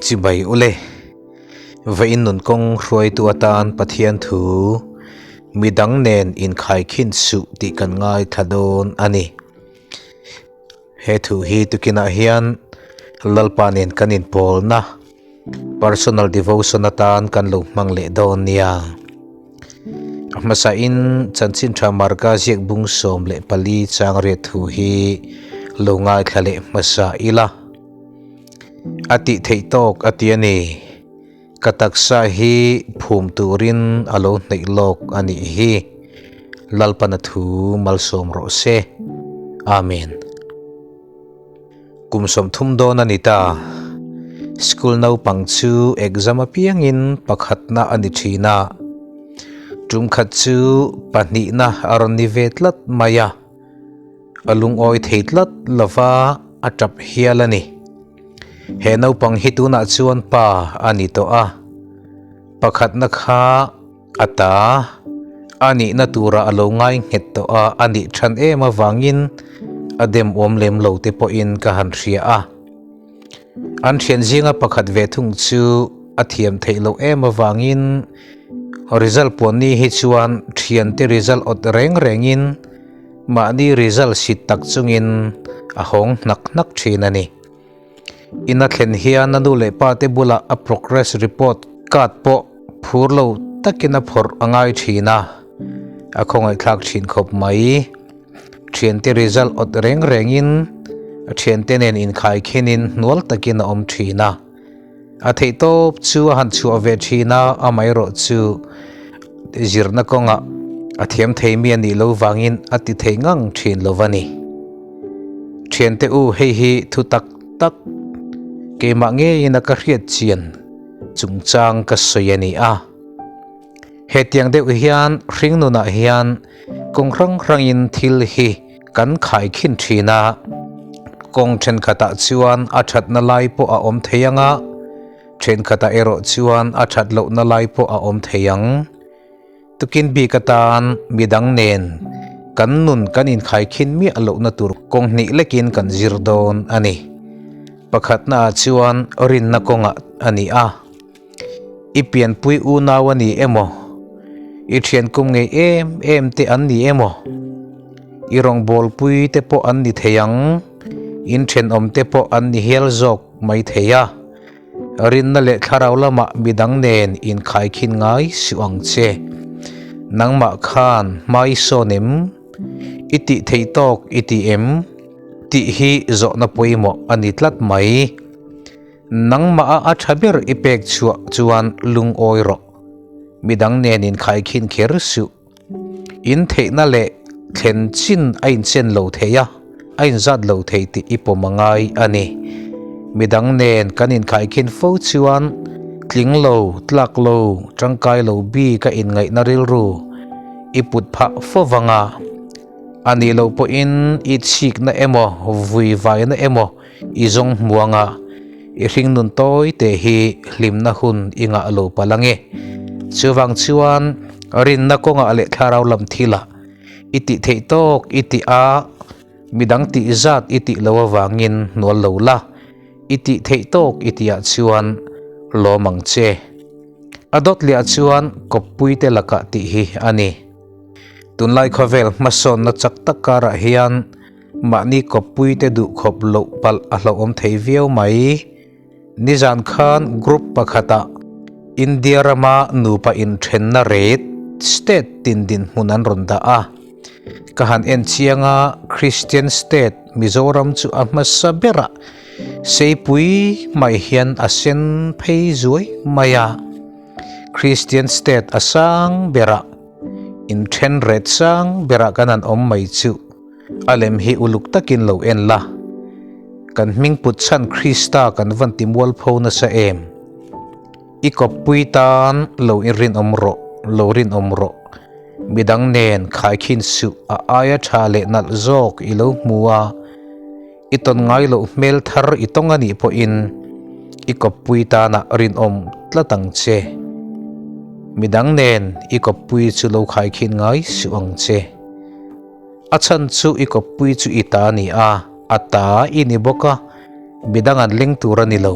Chibai ule. Vawiin nun kawng hruaitu atan Pathian thu midang nen inkhaikhin suh tih kan ngaithla dawn a ni. He thu hi tukinah hian Lalpa nen kan inpawlna personal devotion atan kan lo hmang leh dawn nia. A hmasain chanchin tha Marka ziak bung 14 chang riat thu hi lo ngaithla leh hmasa ila. A tih theih tawk a ti a ni. Ka taksa hi phum turin a lo hnaih lawk a nih hi. Lalpana thu malsawm rawh se. Amen. Kum 30 dawn a ni ta. School naupang chu exam apiangin pakhatna a ni thin a. Tum khat chu pahnihna a rawn ni ve tlat mai a. A lungawi thei tlat lova a tap hial a ni. He naupang hi tunah chuan pa a ni tawh a. Pakhatna kha a ta a nihna tura a lo ngai nghet tawh a, a nih than em avangin a dem awm lem lo te pawhin ka han hria a. An thian zinga pakhat ve thung chu a thiam theih loh em avangin result puan ni hi chuan thiante result awt reng rengin Mahni result sit tak chungin a hawng hnak hnak thin a ni. Ina thlen hian a nu leh pa te bulah a progress report card pawh phur lo takin a phawrh a ngai thin a, a khawngaihthlak thin khawp mai. Thiante result awt reng rengin a thiante nen inkhaikhin-in hnual takin a awm thin a. A theihtawp chu a han chhuah ve thin a, amaherawh chu zirna kawngah a thiam thei mi a nih lo vangin a ti thei ngang thin lo va ni. Thiante u, hei hi thu tak tak keimah ngeiin a ka hriat chian chungchang ka sawi a ni a. Hetiang deuh hian hring nunah hian kawng hrang hrangin thil hi kan khaikhin thin a, kawng thenkhatah chuan a thatna lai pawh a awm thei ang a, thenkhatah erawh chuan a that lohna lai pawh a awm thei ang. Tukin bik atan midang nen kan nun kan inkhaikhin miah lohna tur kawng hnih lekin kan zir dawn a ni. Pakhatnaah chuan rinna kawngah a ni a. I pianpui unau a ni emaw? I thian kum ngei em em te an ni emaw? I rawngbawlpui te pawh an ni thei ang, in thenawm te pawh an ni hial zawk mai thei a. Rinna leh thlarau lamah midang nen inkhaikhin ngai suh ang che. Nangmah khan hma i sawn em? I tih theih tawk i ti em? Tih hi zawhna pawimawh a ni tlat mai. Nangmah a a tha ber i pek chhuah chuan lungawi rawh. Midang nen inkhaikhin kher suh. In theihna leh thlen chin a inchen lo thei a, a inzat lo thei tih i pawm a ngai a ni. Midang nen kan inkhaikhin fo chuan tling lo, tlak lo, tangkai lo bik a inngaihna rilru i put phah fo vang a. A nih loh pawhin i chhikna emaw, vui vaina emaw I zawng hmuanga i hring nun tawi te hi hlimna hun i ngah lo palh ange. Chuvang chuan rinna kawngah leh thlarau lam thilah i tih theih tawk i tih a, midang tih zat i tih lo avangin hnual lo la, i tih theih tawk i tihah chuan lawm ang che. A dawt lehah chuan kawppui te lakah tih hi a ni. Tunlai khawvel hmasawnna chak tak karah hian Mahni kawppuite duh khawp loh palh a hlauhawm thei viau mai. Nizan khan group pakhatah India rama nupa inthenna rate state tin dinhmun an rawn dah a. Ka han en chiang a, Christian state Mizoram chu a hmasa berah seipui mai hian a sen phei zuai mai a. Christian state a sang berah inthen rate sang berah kan han awm mai chu. A lem hi uluk takin lo en la. Kan hming put chhan Krista kan van ti mualpho nasa em? I kawppui tan lo in rinawm rawh, lo rinawm rawh. Midang nen khaikhin suh a aia tha leh nalh zawk i lo hmu a, i tawn ngai loh hmel thar i tawng a nih pawhin i kawppui tanah rinawm tlat ang che. Midang nen i kawppui chu lo khaikhin ngai suh ang che. A chhan chu i kawppui chu i ta a ni a, a ta i ni bawk a, midang an leng tur a ni lo.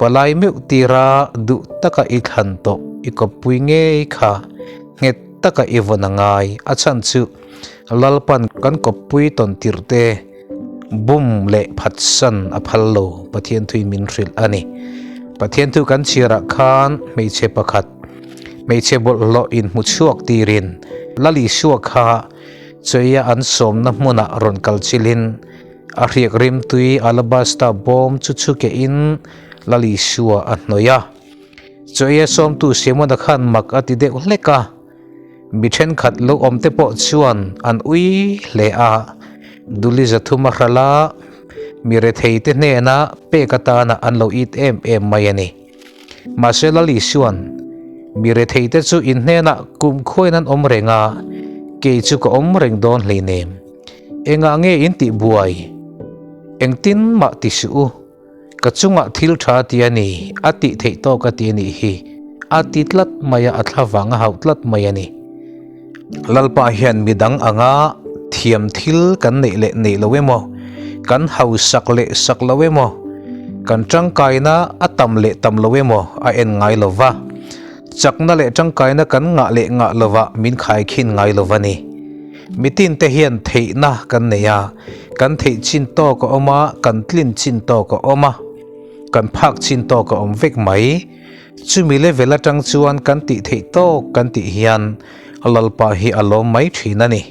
Palai meuh tira duh taka i thlan tawh i kawppui ngei kha nghet taka i vawn a ngai. A chhan chu Lalpan kan kawppui tawn tirh te bum leh phatsan a phal lo Pathian thuin min hrilh a ni. Pathian thu kan chhiarah khan hmeichhe pakhat hmeichhe bawlhhlawh inhmu chhuak tirin Lal Isua kha Chawia an sawmna hmunah rawn kal chilhin a hriak rimtui alabasta bawm chu chhukehin Lal Isua a hnawih a. Chawia sawmtu Simona khan mak a ti deuh hlek a, mi thenkhat lo awm te pawh chuan an ui hle a, Duli zathum a hralh a, mi rethei te hnena pek atana an lo it em em mai a ni. Mahse Lal Isua'n, Mi retheite chu in hnenah kum khuain an awm reng a, kei chu ka awm reng dawn hleinem. Engah nge in tih buai? Engtin mah ti suh u. Ka chungah thil tha ti a ni, a tih theih tawk a ti a nih hi. A ti tlat mai a, a thla vang a hauh tlat mai a ni. Lalpa hian midang anga thiam thil kan neih leh neih lo emaw, kan hausak leh sak lo emaw, kan tangkaina a tam leh tam lo emaw a en ngai lo va, chakna leh tangkaina kan ngah leh ngah lovah min khaikhin ngai lo va ni. Mitin te hian theihna kan nei a, kan theih chin tawk a awm a, kan tlin chin tawk a awm a, kan phak chin tawk a awm vek mai. Chumi level atang chuan kan tih theih tawk kan tih hian Lalpa hi a lawm mai thin a ni.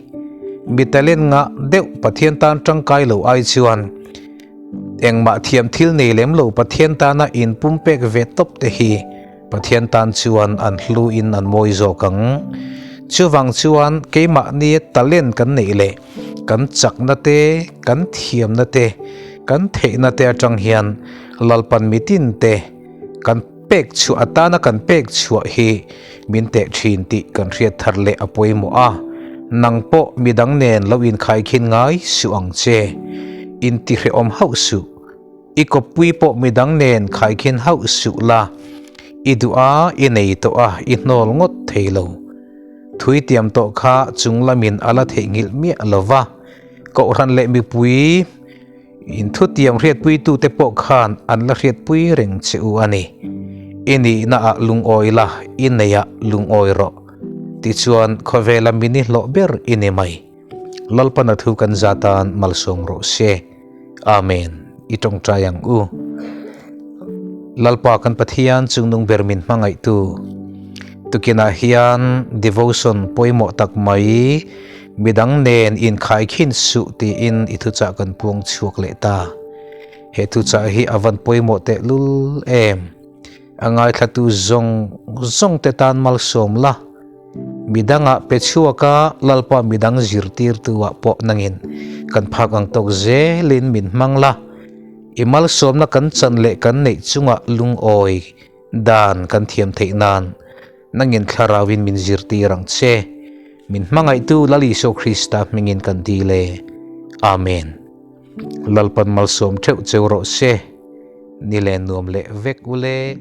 Mi talent ngah deuh Pathian tan tangkai lo ai chuan engmah thiam thil nei lem lo Pathian tana inpumpek ve tawp te hi Pathian tan chuan an hlu in an mawi zawk ang. Chuvang chuan keimahni talent kan neih leh kan chakna te, kan thiamna te, kan theihna te atang hian Lalpan mitin te, Kan pek chhuah atana kan pek chhuah hi min teh thin tih kan hriat thar leh a pawimawh a, nang pawh midang nen lo inkhaikhin ngai suh ang che. Intihrehawm hauh suh. I kawppui pawh midang nen khaikhin hauh suh la, i duh a, i nei tawh a, i hnawl ngawt thei lo. Thui tiam tawh kha chung lamin a la theihnghilh miah lo va, kohhran leh mipui, In thutiang hriatpuitute pawh khan an la hriatpui reng che u a ni. I nihnaah lungawi la, i neiah lungawi rawh. Tichuan, khawvela mi ni hlawh ber i ni mai. Lalpana thu kan za tan malsawm rawh se. Amen. I tawngtai ang u. Lalpa kan Pathian chungnung ber min hmangaihtu. Tukinah hian devotion pawimawh tak mai Midang nen inkhaikhin suh tiin i thuchah kan puang chhuak leh ta. He thuchah hi a van pawimawh tehlul em? A ngaithlatu zawng zawng te tan malsawm la. Midangah pe chhuak a, Lalpa midang zirtirtu ah pawh nangin kan phak ang tawk zelin min hmang la. I malsawmna kan chan leh kan neih chungah lungawi dan kan thiam theih nan Nangin thlarauin min zirtir ang che. Min hmangaihtu Lal Isua Krista hmingin kan dil e. Amen. Lalpan malsawm theuh cheu rawh se. Ni leh nuam leh vek ule.